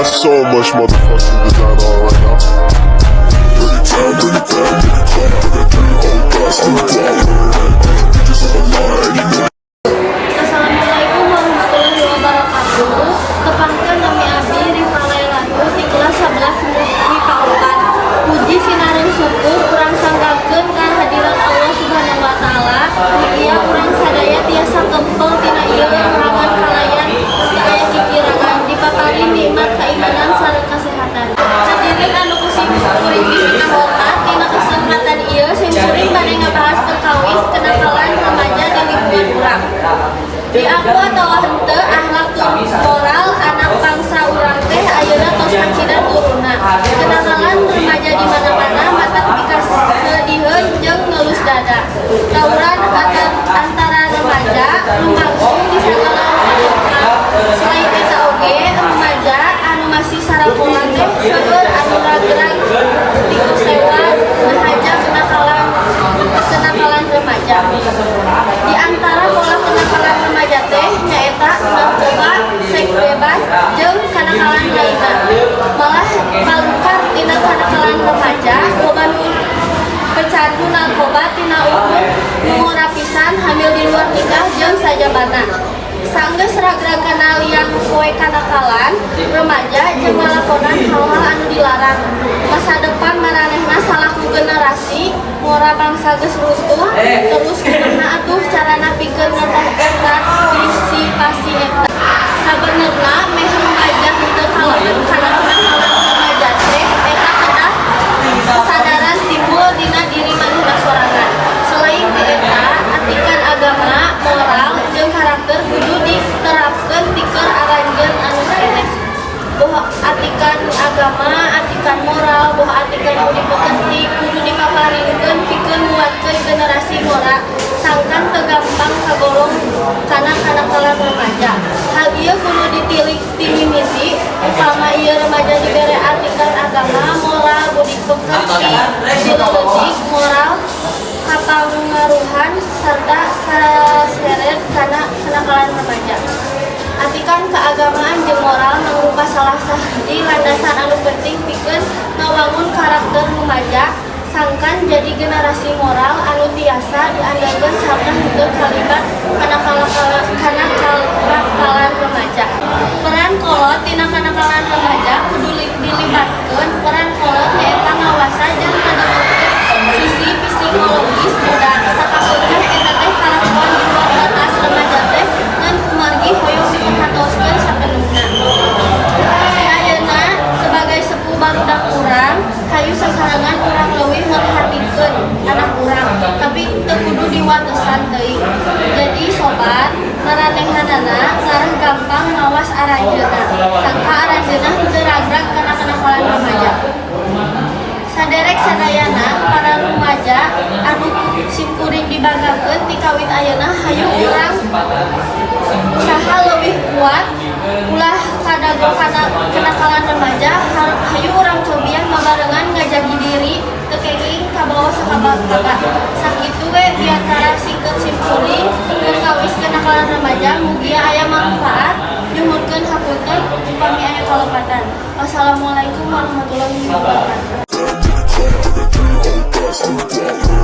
Got so much motherfucking design on right now. Bring it down, bring it down, bring it down. I got three old thoughts on the wall. Bitches on the line, you know. Assalamualaikum warahmatullahi wabarakatuh. Tepangkeun, nami abdi Rifa Lailatu di kelas 11 MIPA 4. Puji sinareng syukur urang sanggakeun ka hadirat Allah Subhanahu wa Taala. Mugia urang sadaya tiasa kempel tina ieu ruangan kalayan teu aya kikirangan, dipaparin nikmat keimanan sareng kesehatan. Hadirin anu ku sim kuring dipikahormat, dina kesempatan ieu sim kuring bade ngabahas perkawis kenakalan remaja di lingkungan urang. Diaku atawa henteu, akhlak tur moral anak bangsa urang teh ayeuna tos kacida turunna. Kenakalan remaja di mana-mana, matak pikasediheun jeung ngelus dada. Tawuran antara remaja lumangsung di sagala rupa. Selain eta oge, remaja anu masih sarakola teh seueur anu ragrag dikusewa ngahaja kenakalan kenakalan remaja. Di antara pola kenakalan remaja teh nyaeta narkoba, seks bebas, jeung kenakalan lainna. Malah palukar tina kenakalan remaja, loba nu pecandu narkoba tina umur nu ngora pisan, hamil di luar nikah, jeung sajabana. Sanggeus ragrag kana liang poe kanakalan remaja jeung ngalakonan hal-hal anu dilarang. Masa depan maranehna salaku generasi ngora bangsa geus runtuh, terus kumaha atuh carana pikeun ngantisipasi eta? Sabenerna meh remaja henteu kalebet kana kenakalan remaja teh eta kedah kesadaran timbul dina diri manehna sorangan. Selain ti eta, atikan agama, moral, jeung karakter kudu diterapkeun ti keur aranjeun anu keneh. Boh atikan agama, atikan moral, boh atikan budi pekerti kudu dipaparinkeun pikeun nguatkeun generasi ngora sangkan teu gampang kagolong kana kanakalan remaja. Hal ieu kudu ditilik ti mimiti. Upama ieu remaja dibere atikan agama, moral, budi pekerti ti leutik, moral kapangaruhan sarta saseret kana kenakalan remaja. Atikan keagamaan jeung moral mangrupa salah sahiji landasan anu penting pikeun ngawangun karakter remaja sangkan jadi generasi moral anu tiasa diandalkeun sarta henteu kalibat kana kana remaja. Peran kolot tina kanakalan remaja kudu dilibatkeun. Peran kolot nyaeta ngawasa jeung ngadengekeun sisi psikologis budak. Sakapeungkah eta teh kalakuan di luar batas remaja teh ngan kumargi hoyong diperhatoskeun sapenuhna. Ayeuna sebagai sepuh barudak urang, hayu sasarengan urang leuwih merhatikeun anak urang, tapi teu kudu diwatesan teuing. Jadi sobat, maranehanana ngarah gampang mawas aranjeunna sangka aranjeunna henteu ragrag kana kenakalan remaja. Saderek sadayana para remaja anu simkuring dibanggakeun, ti kawit ayeuna hayu urang usaha leuwih kuat, ulah kadago kana kenakalan remaja. Hayu urang cobian babarengan ngajagi diri teu kenging kabawa sakaba-kaba. Sakitu we biantara singkeut simkuring perkawis kenakalan remaja, mugia aya manfaat. Nyuhunkeun hapunten upami aya kalepatan. Wassalamualaikum warahmatullahi wabarakatuh. I got three old thoughts on the wall.